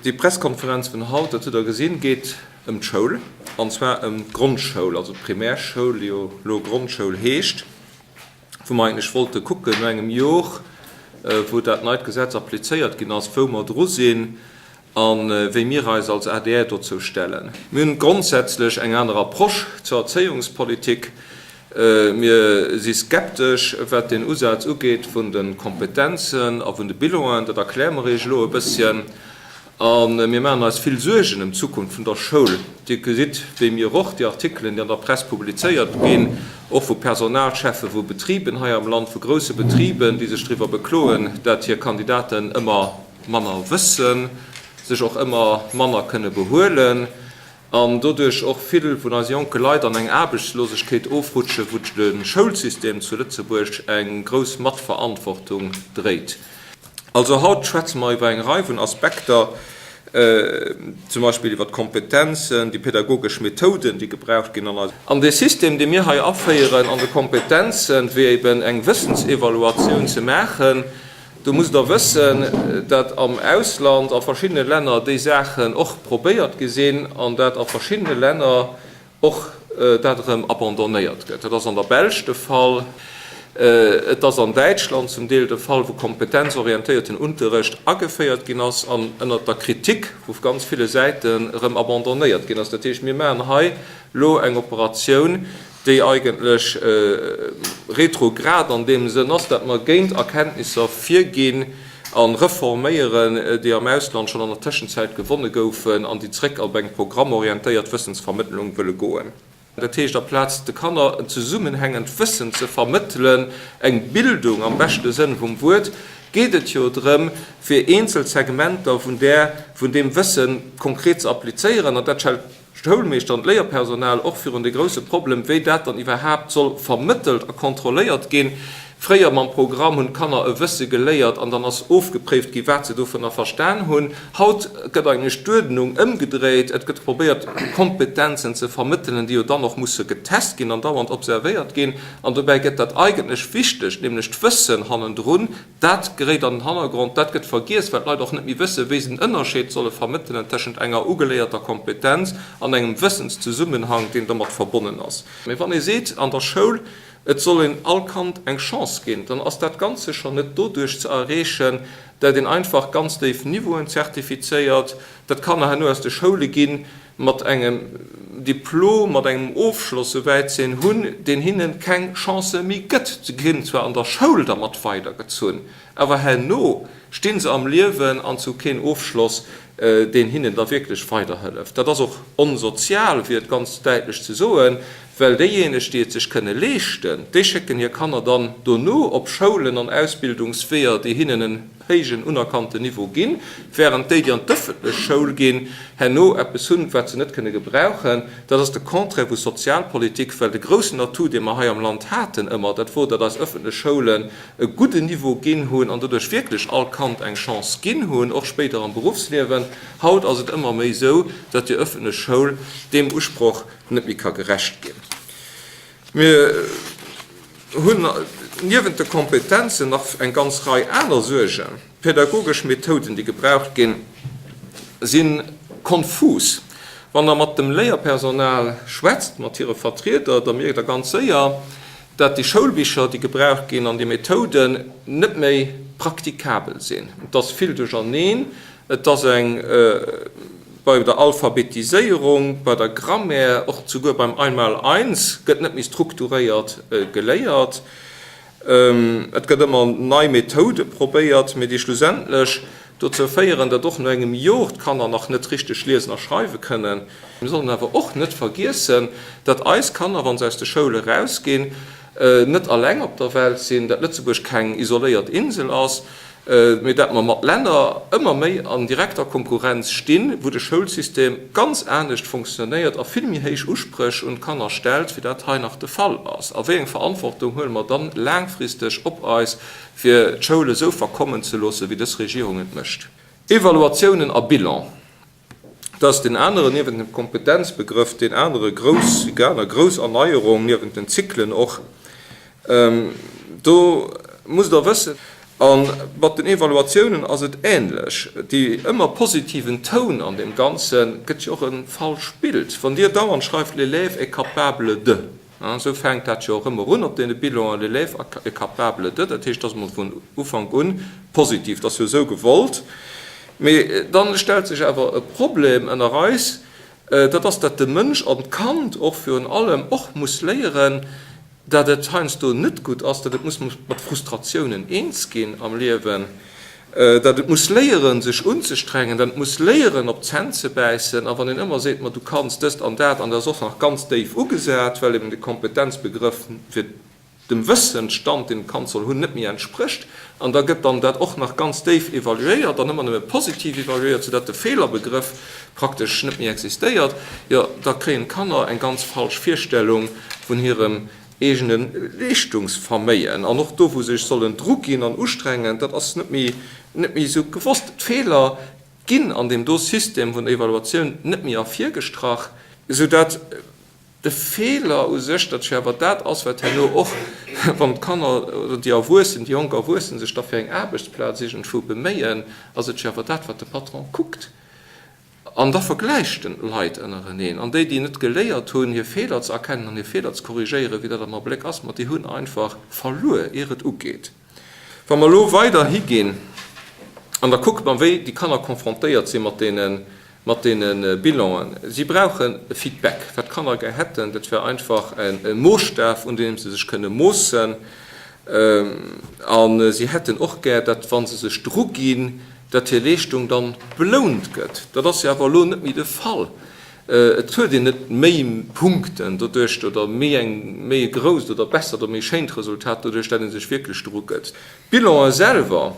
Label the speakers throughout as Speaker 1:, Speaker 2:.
Speaker 1: Déi Presskonferenz vun haut, dat hutt Der gesinn, geet ëm d'Schoul, an zwar ëm d'Grondschoul, also d'Primärschoul, déi jo elo Grondschoul heescht, wou mer eigentlech wollte kucken, no engem Jor, wou dat neit Gesetz applizéiert ginn ass, wou mer dru sinn a wéi mir eis als adr dozou stellen. Mir hunn grondsätzlech eng aner Approche zur Erzéiungspolitik. Mir si skeptesch, wat den Usaz ugeet vun de Kompetenzen a vun de Bilanen. Dat erkläre mer Iech elo e bësschen. A mir maachen eis vill Suergen ëm d'Zukunft vun der Schoul. Dir gesitt, wéi mir och, déi Artikelen, déi an der Press publizéiert ginn, och vu Personalcheffe vu Betriben hei am Land, vu grousse Betriben, déi sech driwwer bekloen, dat hir Kandidaten ëmmer manner wëssen, sech och ëmmer manner kënne behuelen an doduerch och vill vun eise jonke Leit an eng Aarbechtslosegkeet ofrutschen, wou de Schoulsystem zu Lëtzebuerg eng grouss Matverantwortung dréit. Also haut schwätze mer iwwer eng Rei vun Aspekter, zum Beispill iwwer d'Kompetenzen, déi pädagogesch Methoden, déi gebraucht ginn an eis. An dee System, dee mir hei aféieren an de Kompetenzen, fir eben eng Wëssensevaluatioun ze maachen, Do musst Der wëssen, dat am Ausland, a verschiddene Länner, déi Saachen och probéiert gi sinn an dat a verschiddene Länner och dat erëm abandonnéiert gëtt. Dat ass an der Belsch de Fall, et ass an Däitschland zum Deel de Fall, wou kompetenzorientéierten Unterrecht ageféiert ginn ass an ënnert der Kritik vu ganz ville Säiten erëm abandonnéiert ginn ass. Dat heescht, mir maachen hei elo eng Operatioun, déi eigentlech retrograd an deem Sënn ass, datt mer géint Erkenntnisser virginn a reforméieren, déi am Ausland schonn an der Tëschenzäit gewonne goufen an déi zréck op eng programmorientéiert Wëssensvermëttlung wëlle goen. Dat heescht, aplaz de Kanner en zesummenhängend Wëssen ze vermëttelen, eng Bildung am beschte Sënn vum Wuert, geet et jo drëm, fir eenzel Segmenter vun där, vun deem Wësse konkret ze applizéieren. An dat stellt Schoulmeeschter an d'Léierpersonal och virun de grousse Problem, wéi dat dann iwwerhaapt soll vermëttelt a kontrolléiert ginn. Fréier mam Programm hunn d'Kanner e Wësse geléiert an dann ass ofgepréift gi wat se dovunner verstan hunn. Haut gëtt eigentlech d'Uerdnung ëmgedréit, et gëtt probéiert Kompetenzen ze vermëttelen, déi jo dann och musse getest ginn an dauernd observéiert ginn. An dobäi gëtt dat eigentlech Wichtegt, nämlech d'Wëssen hannendrun, Dat geréit an den Hannergrond, dat gëtt vergiess, well d'Leit och net méi wëssen, wéi se den Ënnerscheed solle vermëttelen tëschent enger ugeléierter Kompetenz an engem Wëssenszesummenhang, deen domat verbonnen ass. Mee wann ee seet an der Schoul, et soll een all Kand eng Chance ginn, dann ass dat ganz sécher net doduerch ze erreechen, dat een einfach ganz déif Niveauen zertifizéiert, dat d'Kanner herno aus de Schoule ginn, mat engem Diplom, mat engem Ofschloss souwäit sinn, hunn, deen hinne keng Chancë méi gëtt. Se ginn zwar an der Schoul dermat weidergezunn, awer herno sti se am Liewen an se hu keen Ofschloss, deen hinnen da wierklech weiderhëlleft. Dat ass och onsozial, fir et ganz däitlech ze soen, well déijéineg, déi et sech kënne leeschten, déi schécken hir Kanner dann dono op Schoulen an Ausbildungsweeër, déi hinnen en héijen unerkannten Niveau ginn, während déi, déi an d'ëffentlech Schoul ginn, herno eppes hunn, wat se net kënne gebrauchen. Dat ass de Contraire vu Sozialpolitik, well de groussen Atout, dee mer hei am Land haten ëmmer, dat wor, datt eis ëffentlech Schoulen e gudden Niveau ginn hunn an doduerch wierklech all Kand eng Chance ginn hunn, och spéider am Beruffsliewen. Haut ass et ëmmer méi esou, datt déi ëffentlech Schoul deem Usproch net méi ka gerecht ginn. Mir hunn niewent de Kompetenzen nach eng ganz Rei aner Suergen. D'pädagogesch Methoden, déi gebraucht ginn, si konfus. Wann Der mat dem Léierpersonal schwätzt, mat hire Vertrieder, da mierkt Der ganz séier, dat déi Schoulbicher, déi gebraucht ginn, an déi Methoden net méi praktikabel sinn. Et ass vill Duercherneen. Et ass eng bei der Alphabetiséierung, bei der Grammaire, och souguer beim Einmaleins gëtt net méi strukturéiert geléiert. Et gëtt ëmmer nei Methoude probéiert, mee déi schlussendlech dozou féieren, datt och no engem Jor d'Kanner nach net richteg liesen a schreiwe kënnen. Mir sollen awer och net vergiessen, datt eis Kanner, wa se aus de Schoule erausginn, net alleng op der Welt sinn, datt Lëtzebuerg keng isoléiert Insel ass, mee dat mer mat Länner ëmmer méi an direkter Konkurrenz stinn, wou de Schoulsystem ganz anescht funktionéiert a vill méi héich Uspréch un d'Kanner stellt, wéi dat hei nach de Fall ass. A wéi eng Verantwortung huele mer dann laangfristeg op eis, fir d'Schoul esou verkommen ze loossen, wéi dës Regierung et mécht? Evaluatiounen a Bilan, dat ass deen aneren, niewent dem Kompetenzbegrëff, deen anere grouss, déi aner grouss Erneierung, niewent den Zyklen och. Do musst Der wëssen. A mat den Evaluatiounen ass et änlech. Dee ëmmer positiven Toun an deem Ganze gëtt jo och e falscht Bild. Wann Dir dauernd schreift, L'élève est capable de, esou fänkt dat jo och ëmmer un op deene Bilanen, L'élève est capable de, dat heescht, dat ass emol vun Ufank un positiv, dat ass jo esou gewollt. Mee dann stellt sech awer e Problem ënner eis, dat ass, dat de Mënsch an d'Kand och virun allem och muss léieren, dat et heiansdo net gutt ass, dat et muss mat Frustratiounen eens ginn am Liewen, dat et muss léieren, sech unzestrengen, dat et muss léieren, op d'Zänn ze bäissen. A wann een ëmmer seet, ma du kanns dëst an dat, an dat ass och nach ganz déif ugesat, well eben de Kompetenzbegrëff fir dem Wëssensstand, deen d'Kand soll hunn, net méi entsprécht, an da gëtt dann dat och nach ganz déif evaluéiert an ëmmer nëmme positiv evaluéiert, soudatt de Feelerbegrëff praktesch net méi existéiert, jo da kréien d'Kanner eng ganz falsch Virstellung vun hirem eegene Leeschtungsverméien. An och do wou se sech sollen druginn an ustrengen, dat ass net méi net méi esou gewosst. D'Feeler ginn an deem do System vun der Evaluatioun net méi ervirgestrach, soudatt De Feeler u sech, datt jo awer dat ass, wat herno och, wann d'Kanner oder déi Erwuessen, déi jonk Erwuessen sech da fir eng Aarbechtsplaz iergendwou beméien, ass et jo awer dat, wat de Patron kuckt. An da vergläicht en d'Leit ënnereneen. An déi, déi net geléiert hunn, hir Feeler ze erkennen an hir Feeler ze korrigéieren, wéi dat am Abléck ass, ma déi hunn einfach verluer, ier et ugeet. Wa mer elo weider higinn an da kucke mer, wéi déi Kanner confrontéiert si mat deene, mat deene Bilanen, si brauchen e Feedback. Wat d'Kanner gär hätten, dat wär einfach e Moosstaf, un deem se sech kënne moossen. A si hätten och gär, datt, wa se sech druginn, datt hir Leeschtung dann belount gëtt. Dat ass jo awer elo net méi de Fall. Et huet een net méi Punkten doduerch oder méi eng méi e grousst oder bessert oder méi schéint Resultat doduerch, dat ee sech wierklech dru gëtt. D'Bilanen selwer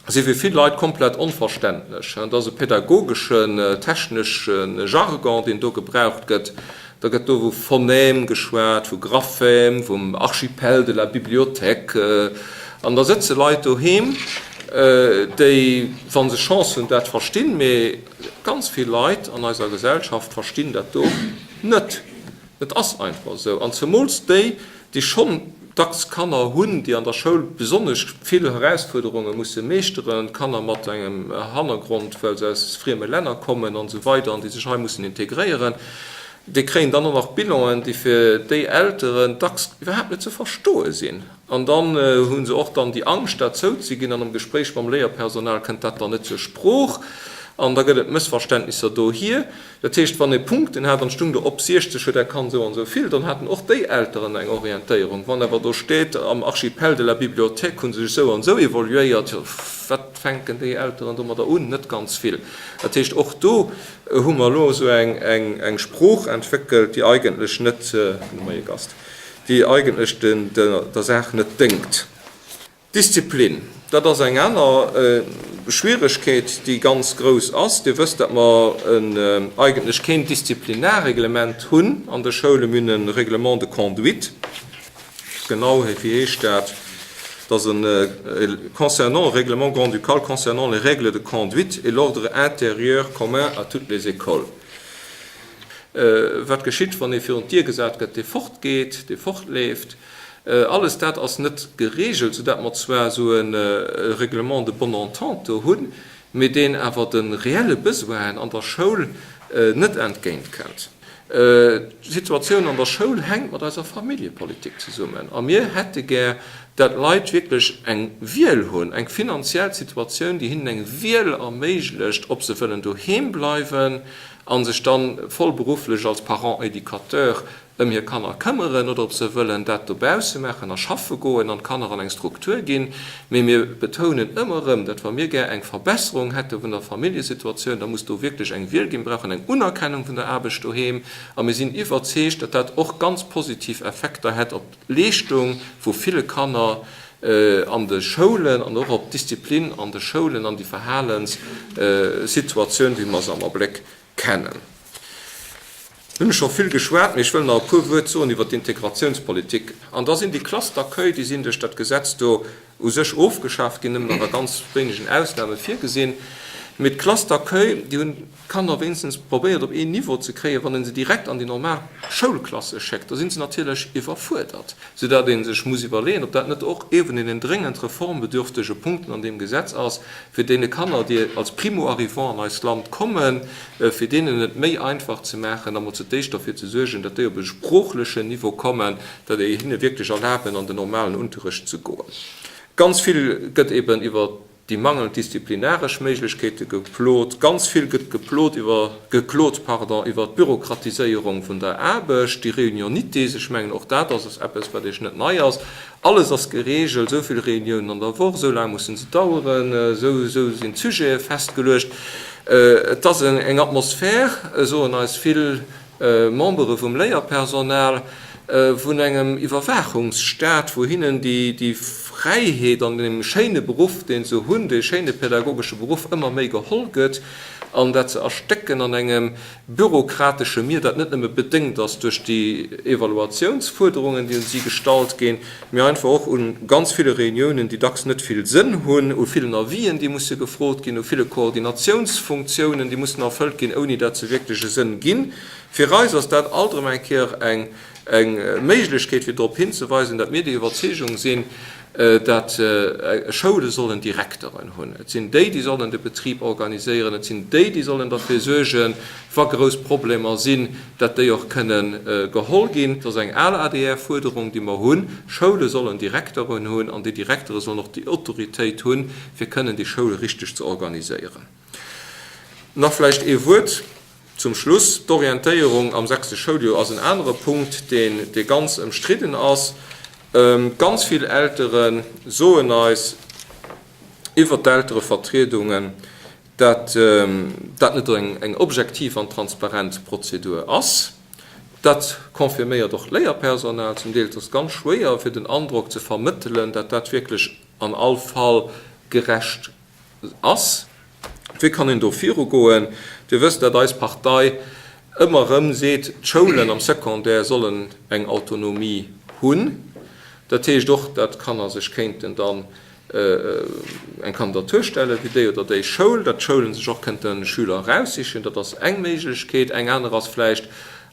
Speaker 1: si fir vill Leit komplett onverständlech. Et ass e pädagogeschen, technesche Jargon, deen do gebraucht gëtt. Da gëtt do vu Phonème geschwat, vu Graphème, vum Archipel de la bibliothèque. An da sëtze Leit doheem, déi, wa se Chance hunn, dat verstinn, mee Ganz vill Leit an eiser Gesellschaft verstinn dat do net. Et ass einfach esou. An zemools déi, déi schonn dacks Kanner hunn, déi an der Schoul besonnesch vill Erausfuerderunge musse meeschteren, Kanner mat engem Hannergrond, well se aus frieme Länner kommen an esou weider an déi sech hei mussen integréieren, déi kréien dann och nach Bilanen, déi fir déi Elteren dacks iwwerhaapt net ze verstoe sinn. An dann hu se och dann déi Angscht, dat zouzeginn. An am Gespréich mam Léierpersonal kënnt dat dann net zur Sprooch. An da gëtt et Mëssverständnisser dohier. Dat heescht, wann ee Punkten hat an et stung do op 60 huet dat Kand esou an esou vill, dann haten och déi Elteren eng Orientéierung. Wann awer do steet, am Archipel de la bibliothèque hu se sech esou an esou evoluéiert, jo, wat fänken déi Elteren domadder un? Net ganz vill. Dat heescht, och do hu mer elo esou eng Sprooch entwéckelt, déi eigentlech net, gudde Moie Gast. Déi eigentlech der Saach net déngt. Disziplin, dat ass eng aner Schwieregkeet, déi ganz grouss ass. Dir wësst, datt mer eigentlech keen Disziplinarreglement hunn an de Schoulen. Mir hunn e Règlement de conduite. Genau, wéi heescht dat? Dat ass e concernant, e Règlement grand-ducal concernant les règles de conduite et l'ordre intérieur commun à toutes les écoles. Wat geschitt, wann ee virun d'Dier gesat gëtt, dee fortgeet, dee fortleeft? Alles dat ass net geregelt, soudatt mer zwar esou e Règlement de bonne entente do hunn, mee deen awer de reelle Besoinen an der Schoul net entgéintkënnt. D'Situatioun an der Schoul hänkt mat eiser Familljepolitik zesummen a mir hätte gär, dat d'Leit wierklech eng Wiel hunn, eng finanziell Situatioun, déi hinnen eng Wiel erméiglecht, ob se wëllen doheem bleiwen a sech dann vollberufflech als Parent éducateur ëm hir Kanner këmmeren oder ob se wëllen dat dobausse maachen a schaffe goen an d'Kanner an eng Struktur ginn. Mee mir betounen ëmmer erëm, dat wa mir gär eng Verbesserung hätte vun der Familljesituatioun, da muss do wierklech eng Wiel ginn. Mir brauchen eng Unerkennung vun der Aarbecht doheem a mir sinn iwwerzeegt, dat dat och ganz positiv Effekter hätt op d'Leeschtung vu ville Kanner an de Schoulen an och op d'Disziplin an de Schoulen an déi Verhalenssituatioun, wéi mer se am Abléck kennen. Hunn ech scho vill geschwat, mee ech wëll nach e puer Wuert soen iwwert d'Integratiounspolitik. An da sinn déi Classes d'accueil, déi sinn duerch dat Gesetz do u sech ofgeschaaft ginn, nëmmen nach a ganz wéinegen Ausname virgesinn. Mee d'Classes d'accueil, déi hunn d'Kanner wéinstens probéiert op een Niveau ze kréien. Wann ee se direkt an déi normal Schoulklasse schéckt, da si se natierlech iwwerfuerdert, soudatt ee sech muss iwwerleeën, ob dat net och ee vun deenen dréngend reformbedürftege Punkten an deem Gesetz ass, fir deene Kanner, déi als Primo-arrivants an eist Land kommen, fir deenen et méi einfach ze maachen, emol zu d'éischt derfir ze suergen, datt déi op e sproochlechen Niveau kommen, datt ee hinne wierklech erlaben, an den normalen Unterrecht ze goen. Ganz vill gëtt eben iwwer déi mangelnd disziplinaresch Méiglechkeete geplot. Ganz vill gëtt geplot iwwer, geklot, pardon, iwwer d'Bürokratiséierung vun der Aarbecht, déi Réunionitis, ech mengen, och dat ass eppes, wat Iech net nei ass. Alles ass geregelt, esou vill Réuniounen an der Woch, esou laang musse se daueren, esou, esou sinn d'Sujete festgeluecht. Et ass eng Atmosphär, soen eis vill Membere vum Léierpersonal, vun engem Iwwerwaachungsstaat, wou hinnen déi Fräiheet an deem schéine Beruff, dee se hunn, dee schéine pädagogesche Beruff, ëmmer méi geholl gëtt, an dat se erstécken an engem bürokratesche Mier, dat net nëmme bedéngt ass duerch déi Evaluatiounsfuerderungen, déi un si gestallt ginn, mee einfach och u ganz ville Reuniounen, déi dacks net vill Sënn hunn, u villen Avisen, déi musse gefrot ginn, u ville Koordinatiounsfunktiounen, déi mussen erfëllt ginn, ouni dat se wierklech e Sënn ginn. Fir eis ass dat alt erëm eng Kéier eng Méiglechkeet, fir drop hinzeweisen, dat mir der Iwwerzeegung sinn, dat Schoule sollen Direkteren hunn. Et sinn déi, déi sollen de Betrib organiséieren. Et sinn déi, déi sollen derfir suergen, wa grouss Problemer sinn, dat déi och kënnen geholl ginn. Dat ass eng al ADR-Fuerderung, déi mer hunn. Schoule sollen Direkteren hunn an déi Direktere sollen och déi Autoritéit hunn, fir kënnen déi Schoul richteg ze organiséieren. Nach vläicht ee Wuert zum Schluss. D'Orientéierung am sechste Schouljoer ass en anere Punkt, deen, dee ganz ëmstridden ass. Ganz vill Eltere soen eis iwwert d'Elterevertriedungen, dat dat net eng objektiv an transparent Prozedur ass. Dat confirméiert och d'Léierpersonal zum Deel. Et ass ganz schwéier, fir den Androck ze vermëttelen, dat dat wierklech an all Fall gerecht ass. Wéi kann een do virugoen? Dir wësst, dat eis Partei ëmmer erëm seet, d'Schoulen am Secondaire sollen eng Autonomie hunn. Dat heescht och, dat d'Kanner sech kéinten dann eng Kandidatur stelle fir déi oder déi Schoul, dat d'Schoulen sech och kënnte Schüler eraussichen. Dat ass eng Méiglechkeet. Eng aner ass vläicht,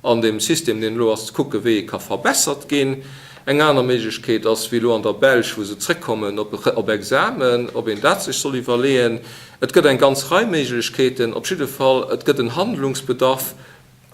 Speaker 1: an deem System, deen elo ass, ze kucken, wéi e ka verbessert ginn. Eng aner Méiglechkeet ass, wéi elo an der Belsch, wou se zrëckkommen op Examen, ob een dat sech soll iwwerleeën. Et gëtt eng ganz Rei Méiglechkeeten. Op jidde Fall, et gëtt en Handlungsbedarf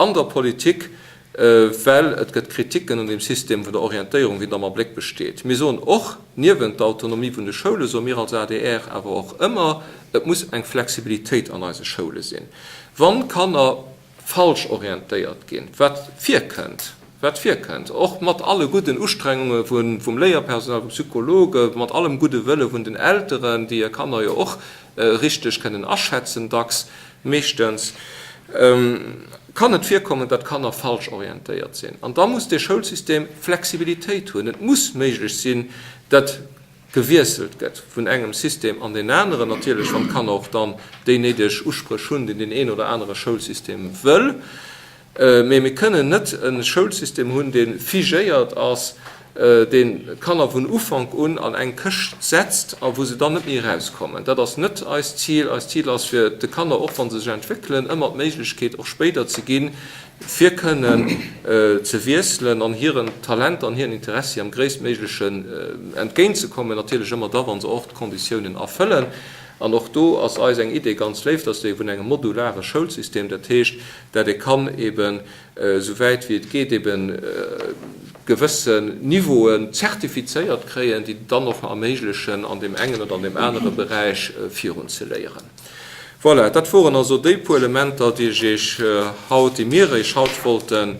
Speaker 1: an der Politik, well et gëtt Kriticken un deem System vun der Orientéierung, wéi en am Abléck besteet. Mir soen och, niewent der Autonomie vun de Schoule soe mir als adr awer och ëmmer, et muss eng Flexibilitéit an eise Schoule sinn. Wann Kanner falsch orientéiert ginn, wat virkënnt, wat virkënnt, och mat alle gudden Ustrengunge vum Léierpersonal, vum Psychologe, mat allem gudde Wëlle vun den Elteren, déi hir Kanner jo och richteg kënnen aschätzen, dacks, meeschtens, kann et virkommen, datt Kanner falsch orientéiert sinn. An da muss dee Schoulsystem Flexibilitéit hunn. Et muss méiglech sinn, datt gewiesselt gëtt vun engem System an deen aneren, natierlech wann d'Kanner och dann déi néideg Uspréch hunn, déi deen een oder anere Schoulsystem wëll. Mee mir kënnen net e Schoulsystem hunn, dee figéiert ass, deen d'Kanner vun Ufank un an eng Këscht setzt a wou se dann net méi erauskommen. Dat ass net eist Zil. Eist Zil ass, fir de Kanner, och wa se sech entwéckelen, ëmmer d'Méiglechkeet och spéider ze ginn, fir kënnen ze wiesselen an hiren Talenter an hiren Interessi am gréisstméiglechen entgéintzekommen, natierlech ëmmer da wa se och d'Konditiounen erfëllen. An och do ass eis eng Idee ganz léif, dass déi vun engem modulare Schoulsystem, dat heescht, dat ee kann eben esou wäit wéi et geet eben gewëssen Niveauen zertifizéiert kréien, déi dann och erméiglechen an deem engen oder an deem anere Beräich virunzeléieren. Voilà, dat woren also déi puer Elementer, déi ech Iech haut, déi mir Iech haut wollte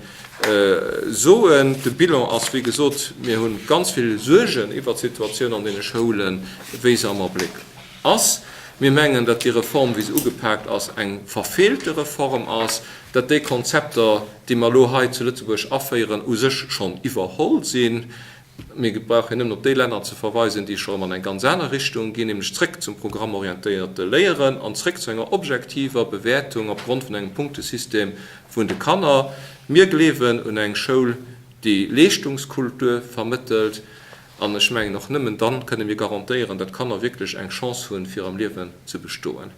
Speaker 1: soen. De Bilan ass, wéi gesot, mir hu ganz vill Suergen iwwert d'Situatioun an deene Schoulen, wéi se am Abléck ass. Mir mengen, datt déi Reform, wéi se ugepaakt ass, eng verfeelte Reform ass, datt déi Konzepter, déi mer elo hei zu Lëtzebuerg aféieren, u sech schonn iwwerholl sinn. Mir brauche nëmmen op déi Länner ze verweisen, déi scho erëm an eng ganz aner Richtung ginn, nämlech zréck zum programmorientéierte Léieren an zréck zu enger objektiver Bewäertung opgrond vun engem Punktesystem vun de Kanner. Mir gleewen un eng Schoul, déi Leeschtungskultur vermëttelt. An ech mengen, och nëmmen dann kënne mir garantéieren, datt d'Kanner wierklech eng Chance hunn, fir am Liewen ze bestoen.